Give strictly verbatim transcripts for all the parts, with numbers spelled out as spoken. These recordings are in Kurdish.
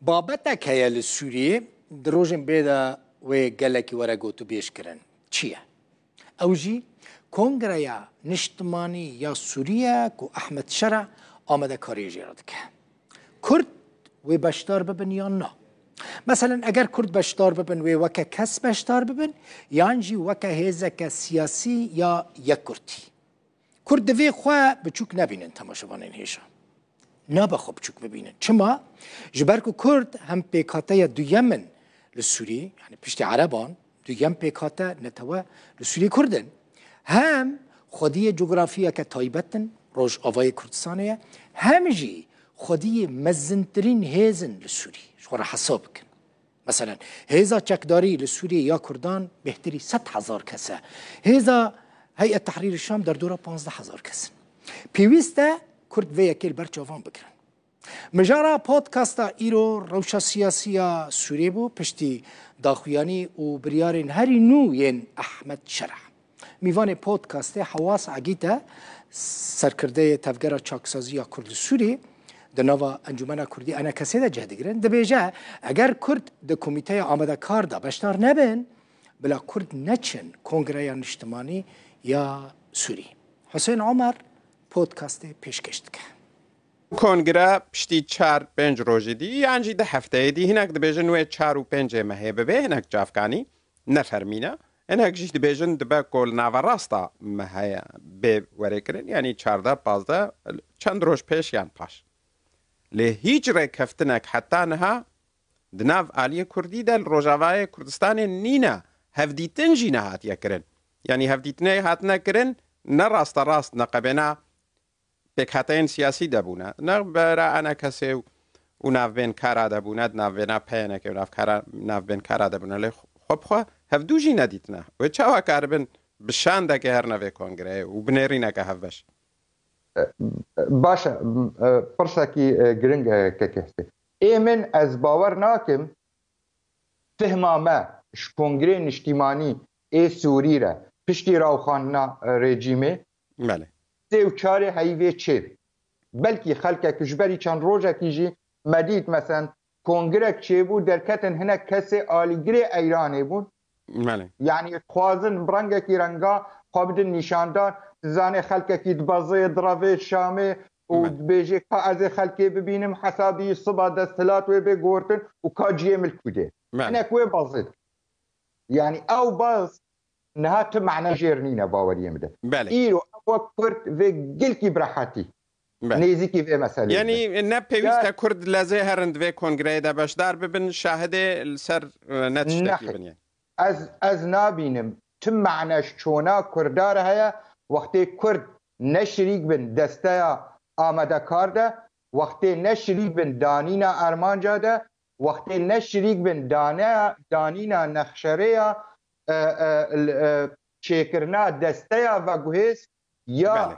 Babetek heye li Sûriyê, di rojên bê de wê gelekî were gotûbêj kirin. Çi ye? Ew jî Kongreya Niştimanî ya Sûrî ye ku Ehmed Şera amadekariyê jê re dike. Kurd wê beşdar bibin yan na? Meselen, eger Kurd beşdar bibin, wê weke kes beşdar bibin, yan jî weke hêzeke siyasî ya yekkurtî? Kurd divê xwe biçûk nebînin, temaşevanên hêja. Nabe xwe biçûk bibînin. Çima? Ji ber ku Kurd hem pêkhateya duyem in li Sûriyê, yani piştî Ereban, duyem pêkhate netewe li Sûriyê Kurd in. Hem xwediyê cografiyeke taybet in, Rojavayê Kurdistanê ye, hem jî xwediyê mezintirîn hêz in li Sûriyê. Ji xwe re hesab bikin. Meselen, hêza çekdarî li Sûriyê ya Kurdan bêhtirî sed hezar kes e. Hêza Heyet Tehrîr Şam derdora panzdeh hezar kes in. Pêwîst e Kurd vê yekê li ber çavan bigirin. Mijara podcasta îro rewşa siyasî ya Sûriyê bû, piştî daxuyanî û biryarên herî nû yên Ehmed Şereh. Mîvanê podcastê Hewas Egît e, serkirdeyê Tevgera Çaksazî ya Kurd li Sûrî, di nava Encûmena Kurdî, ENKS'ê de cih digirin. Dibêje, eger Kurd di komîteya amadekar de beşdar nebin, bila Kurd neçin Kongreya Niştimanî ya Sûrî. Husên Omer podcastê pêşkêş dike. Kongre piştî çar pênc rojî dî, yan jî di hefteyê dî, hinek dibêjin wê çar û pêncê mehê bibe, hinek çavkanî ne fermî ne. Hinek jî dibêjin dibe ku li naverasta mehê bê werêkirin, yanî çardeh, pazdeh, çend roj pêş yan paş. Lê hîç rêkeftinek heta niha di nav aliyê Kurdî de li Rojavayê Kurdistanê nîne. Hevdîtin jî nehatiye kirin. Yanî hevdîtinê hatine kirin, ne rasterast, ne qebêna pêkhateyên siyasî de bûne, ne bera ENKS'ê û, û navbênkara de bûne, di navbêna PYNK'ê û navkara, navbênkara de bûne. Lê xwe bi xwe hevdû jî nedîtine. Wê çawa karibin bi şandekê herine vê kongreyê û bi nêrîneke hevbeş? E, baş e, m, e, pirsekî, e, giring e, kekê Hesê. Ê min, ez bawer nakim, fihma me ji Kongreyê Niştîmanî ê Sûrî re piştî rawxandina, e, rejîmê Belê. sê û çarê heyvê çêb. Belkî xelkek ji berî çend rojekî jî me dît, mesen, kongrek çêbû, derketin hinek kesê alîgirê Eyranê bûn. Belê. Yanî, dixwazin bi rengekî renga xwe bidin nîşandan. Dizanê xelkekî dibezê, direvê Şamê û Belê. dibêjê, ka ez ê xelkê bibînim, hesabî siba desthilat wê bê gotin û ka ciyê min li kû dê. Belê. Hinek wê bezê dikin. Yanî, ew baz niha tu mane jêr nîne baweriyê min de. Belê. Îro ew wek Kurd vê gilkî bi rehetî Belê. nêzîkî vê meseleyê Yanî, bibin. ne pêwîst e Ya Kurd lezê herin di vê kongreyê de beşdar bibin, şahidê li ser, e, ne tiştekî Nexê. bin, yanî. Ez, ez nabînim tu mane ji çona Kurda re heye, wextê Kurd ne şirîk bin desteya amadekar de, wextê ne şirîk bin danîna armanca de, wextê ne şirîk bin dane, danîna nexşerêya, e, e, l-, e, çêkirina desteya veguhêz ya Belê.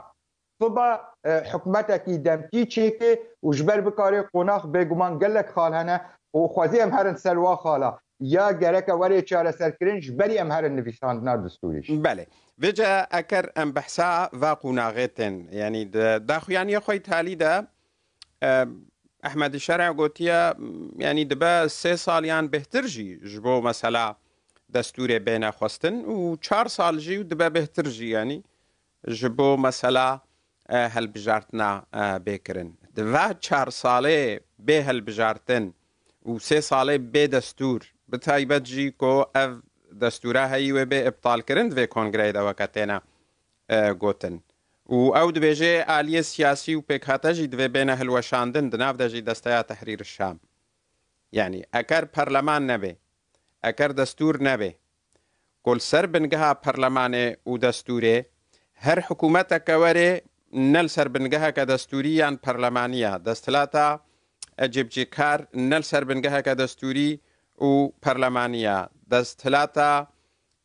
siba, e, hikûmetekî demkî çêke û ji ber bikare qonax bêguman gelek xal hene û xwezî em herin ser wa xala. Ya gereke were çareserkirin ji berî em herin nivîsandina destûrê jî. Belê. Vêce eker em behsa va qonaxê tên, yanî di daxuyaniya xwe îtalî de, e, Ehmedî Şerê gotiye, yanî dibe sê sal yan bêhtir jî ji bo mesela destûrê bêne xwestin û çar sal jî û dibe bêhtir jî, yanî ji bo mesela, e, helbijartina, e, bê kirin. Di va çar salê bê helbijartin û sê salê bê destûr, bi taybet jî ku ev destûra heyî wê bê îptal kirin di vê kongreyê de weke têne, e, gotin. Û ew dibêje aliyê siyasî û pêkhate jî divê bêne hilweşandin, di nav de jî Desteya Tehrîr Şam. Yanî eker perleman nebe, eker destûr nebe, ku li ser bingeha perlemanê û destûrê, her hikûmeteke were ne li ser bingeheke destûrî yan perlemanî ye. Desthilata, e, cîbicîkar ne li ser bingeheke destûrî û perlemanî ye. Desthilata,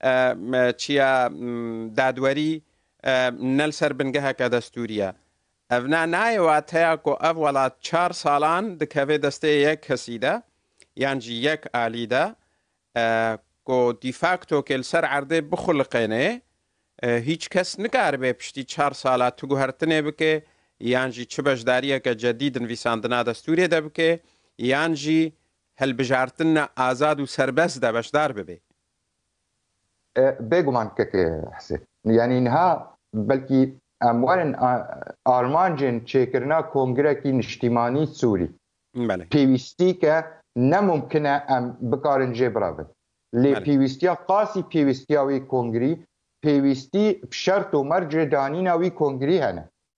e, me, çiya, m, dadwerî, e, ne li ser bingeheke destûrî ye. Ev na nayê wateya ku ev welat çar salan dikeve destê yek kesî de, yan jî yek alî de, e, ku de facto ke li ser erdê bixuliqêne, e, hîç kes nikaribe piştî çar sala tu guhertinê bike, yan jî çi beşdariyeke cedî di nivîsandina destûrê de bike, yan jî hilbijartina azad û serbest de beşdar bibe. E, bêguman kek Hesê. Yanî niha belkî em werin a- armancên çêkirina kongrekî niştîmanî Sûrî. Belê. Pêwîstî ke ne mumkin e em bikarin jê birevin. Lê Belê. Pêwîstiya qasî pêwîstiya wî kongrî, pêwîstî bi şert û mercê danîna wî kongrî hene.